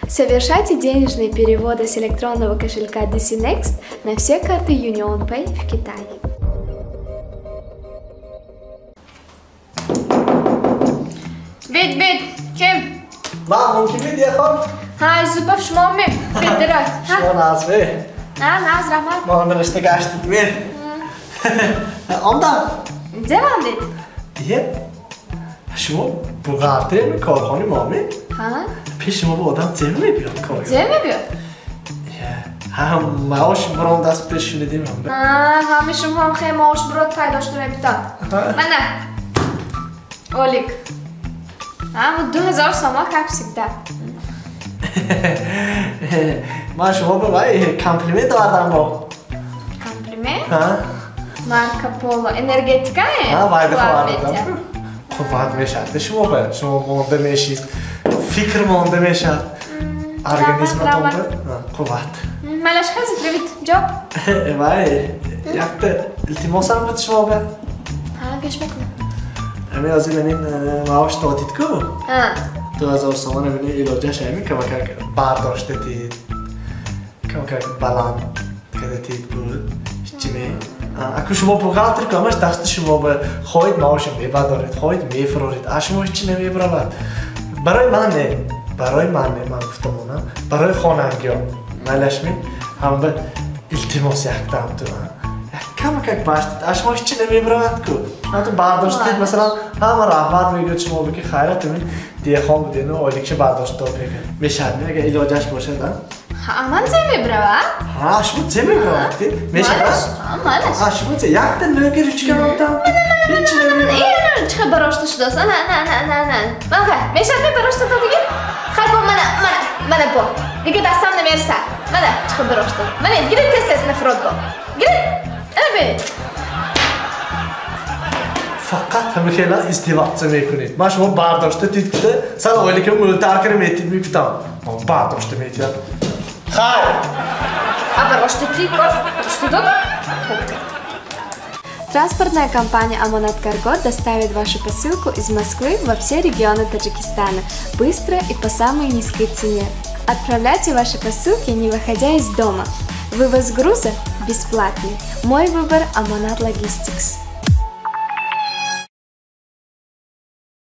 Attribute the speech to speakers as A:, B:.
A: Совершайте денежные переводы с электронного кошелька DC Next на все карты UnionPay в Китае.
B: Бит, бит, ким?
C: Ман мумкин ми диyaxon?
B: Ҳа, Зупов шумо ми? Бит,
C: Шумо назми?
B: На, наз, раҳмат.
C: Мо ниришта гаштид ми? Омдам.
B: Девам дид?
C: Дие? Шумо бухгалтери корхонаи мо ми?
B: Ҳа.
C: Пеш шумо бо одам зем мебиёд кор?
B: Зем мебиёд?
C: Ҳа, маош буром даст пеш шунидим.
B: Ҳа, ҳами шумо ҳам хеле маош бурод пайдо шуда мебитад. Мана. Олик. Ҳа, 2000 сома как всегда.
C: Ман шумо ба вай комплимент овардам бо.
B: Комплимент?
C: Ҳа.
B: Марко Поло энергетика?
C: Ҳа, вай овардам. Қувват мешавад шумо ба. Шумо монда мешид. Фикр монда мешавад. Организматон қувват.
B: Малаш хазит, привет. Ҷо?
C: Вай, якта илтимосам буд шумо ба.
B: Ҳа, гӯш мекунам.
C: Ҳамин ҳозир менин маош додид ку?
B: Ҳа.
C: 2000 сомон ҳамин илоҷаш ҳамин камакак бардошта дид. Камакак баланд карда дид буд. Ҳичи ме. Аку шумо бухгалтер ку, ҳамаш дасти шумо ба хоҳед маоша мебардоред, хоҳед мефуроред. А шумо ҳичи намебаровад. Барои ман не, барои ман не, ман гуфтамонам, барои хонангиҳо. Майлашми ҳам ба илтимос яктам ту. Камакак баштид, а шумо ҳичи намебаровад ку. Ҳатто бардоштед, масалан, ҳама раҳмат мегӯяд шумо ки хайрат ҳамин деҳқон будену ойликша бардошт дод мегӯяд. Мешавад, агар илоҷаш бошад, а?
B: Ҳа, ман зе мебаравад?
C: Ҳа, шумо зе мебаровад? Мешавад?
B: Ҳа, малаш.
C: А шумо зе якта нӯги ручка модам. Ҳеч намебаровад.
B: Ин чӣ хел барошта шудааст? Ана, ана, ана, ана, ана. Ман хай, мешавад ме барошта то дига? Хай бо мана, мана, мана бо. Дига дастам намерасад. Мана чӣ хел барошта. Мана, гиред тез-тез нафрод бо. Гиред. Ана бинед.
C: Фақат ҳамин хела издеваться мекунед. Ман шумо бардошта дид куда, сар ойликам мӯлтар кара метид мегуфтам. Ман бардошта метиям. Хай!
B: А барошта ти что додам?
A: Транспортная компания «Амонат Карго» доставит вашу посылку из Москвы во все регионы Таджикистана быстро и по самой низкой цене. Отправляйте ваши посылки, не выходя из дома. Вывоз груза бесплатный. Мой выбор – «Амонат Логистикс».